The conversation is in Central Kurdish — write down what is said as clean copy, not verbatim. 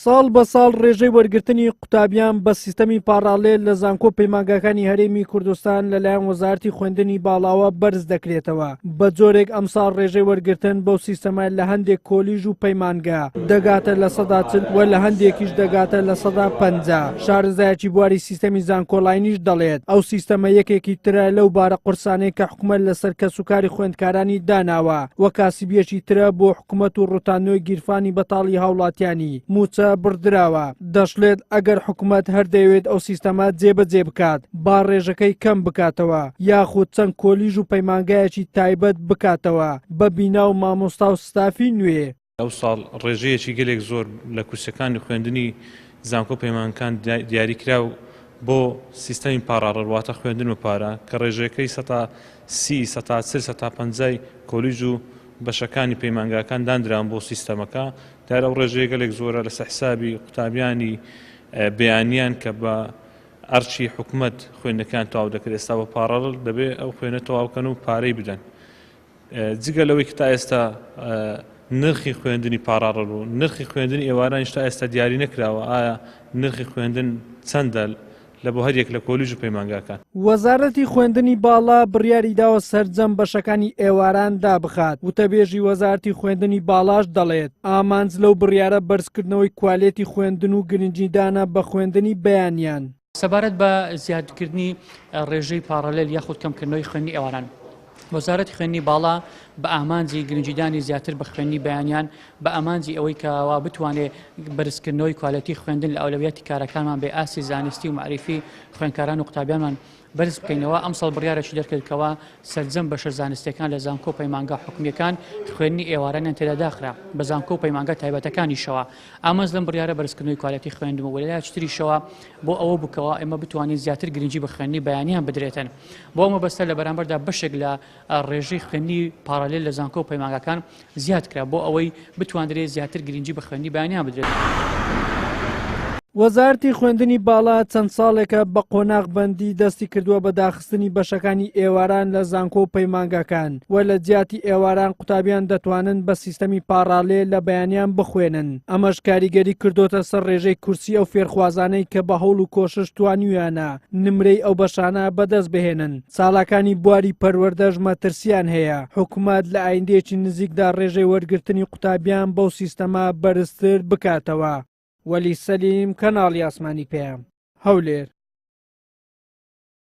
ساڵ بە ساڵ ڕێژەی وەرگرتنی قوتابیان بە سیستەمی پاڕاڵێل لە زانکۆ پەیمانگاکانی هەرێمی کوردستان لەلایەن وەزارەتی خوێندنی باڵاوە بەرز دەکرێتەوە، بە جۆرێک ئەمساڵ ڕێژەی وەرگرتن بەو سیستەمە لە هەندێک کۆلیژ و پەیمانگا دەگاتە 40% و لە هەندێکیش دەگاتە 50%. شارەزایەکی بواری سیستەمی زانکۆلاینیش دەڵێت، ئەو سیستەمە یەکێکی ترە لەو بارە قورسانەی کە حکومەت لەسەر کەسوکاری خوێندکارانی داناوە و کاسبییەکی ترە بۆ حکومەت و ڕوتاندنەوەی گیرفانی بەتاڵی هاوڵاتیانی مووچە بڕدراوە، دەشڵێت، ئەگەر حکومەت هەر دەیەوێت ئەو سیستەمە جێبەجێ بکات با ڕێژەکەی کەم بکاتەوە یاخود چەند کۆلیژ و پەیمانگایەکی تایبەت بکاتەوە بە بینا و مامۆستا و ستافی نوێ. ئەوساڵ ڕێژەیەکی گەلێک زۆر لە کورسیەکانی خوێندنی زانکۆ پەیمانگەکان دیاری کرا و بۆ سیستەمی پاڕاڕل واتە خوێندن بە پارە کە ڕێژەکەی 30%، 40%، 50%ی کۆلیژ و بەشەکانی پەیمانگاکان دانران بۆ سیستەمەکە، دیارە ئەو ڕێژەیە گەلێک زۆرە لەسەر حسابی قوتابیانی بەیانیان کە بە ئەرکی حکومەت خوێندنەکەیان تەواو دەکرد، ئێستا بە پاڕەڵ دەبێ ئەو خوێنە تەواو کەن و پارەی بدەن. جگە لەوەی کە تا ئێستا نرخی خوێندنی پاڕاڕل و نرخی خوێندنی ئێوارانیش تا ئێستا دیاری نەکراوە، ئایا نرخی خوێندن چەندە لە بۆ هەریەک لە کۆلیژ و پەیمانگاکان. وەزارەتی خوێندنی باڵا بڕیاری داوە سەرجەم بەشەکانی ئێواران دابخات، وتەبێژی وەزارەتی خوێندنی باڵاش دەڵێت، ئامانج لەو بڕیارە بەرزکردنەوەی کوالێتی خوێندن و گرنگیدانە بە خوێندنی بەیانیان. سەبارەت بە زیادکردنی ڕێژەی پاڕالێل یاخود کەمکردنەوەی خوێندنی ئێواران، وەزارەتی خوێندنی باڵا بە ئامانجی گرنگیدانی زیاتر بە خوێندنی بەیانیان، بە ئامانجی ئەوەی کەوا بتوانێ بەرزکردنەوەی کوالێتی خوێندن لە ئەولەویاتی کارەکانمان بێ، ئاستی زانستی و مەعریفی خوێندکاران و قوتابیانمان بەرز بکەینەوە، ئەمساڵ بڕیارێکی دەرکرد کەوا سەرجەم بەشە زانستیەکان لە زانکۆ و پەیمانگا حکومیەکان خوێندنی ئێوارانیان تێدا داخرا بە زانکۆ و پەیمانگا تایبەتەکانیشەوە. ئامانج لەم بڕیارە بەرزکردنەوەی کوالێتی خوێندن بوو و لەلایەکی تریشەوە بۆ ئەوە بوو کەوا ئێمە بتوانین زیاتر گرنگی بە خوێندنی بەیانیان بدرێتن. بۆ ئەو مەبەستە لە بەرامبەردا بەشێک لە ڕێژەی خوێندنی پاڕالێل لە زانکۆ و پەیمانگاکان زیاد کرا بۆ ئەوەی بتواندرێت زیاتر گرنگی بە خوێندنی بەیانیان بدرێت. وەزارەتی خوێندنی باڵا چەند ساڵێکە بە قۆناغ بەندی دەستی کردووە بە داخستنی بەشەکانی ئێواران لە زانکۆ و پەیمانگاکان و لە جیاتی ئێواران قوتابیان دەتوانن بە سیستەمی پاڕالێ لە بەیانیان بخوێنن، ئەمەش کاریگەری کردۆتە سەر ڕێژەی کورسی ئەو فێرخوازانەی کە بە هەوڵ و کۆشش توانیویانە نمرەی ئەو بەشانە بەدەست بهێنن. چالاکانی بواری پەروەردەش مەترسیان هەیە حکومەت لە ئایندەیەکی نزیکدا ڕێژەی وەرگرتنی قوتابیان بەو سیستەمە بەرزتر بکاتەوە. وەلی سەلیم، کەناڵی ئاسمانی پەیام، هەولێر.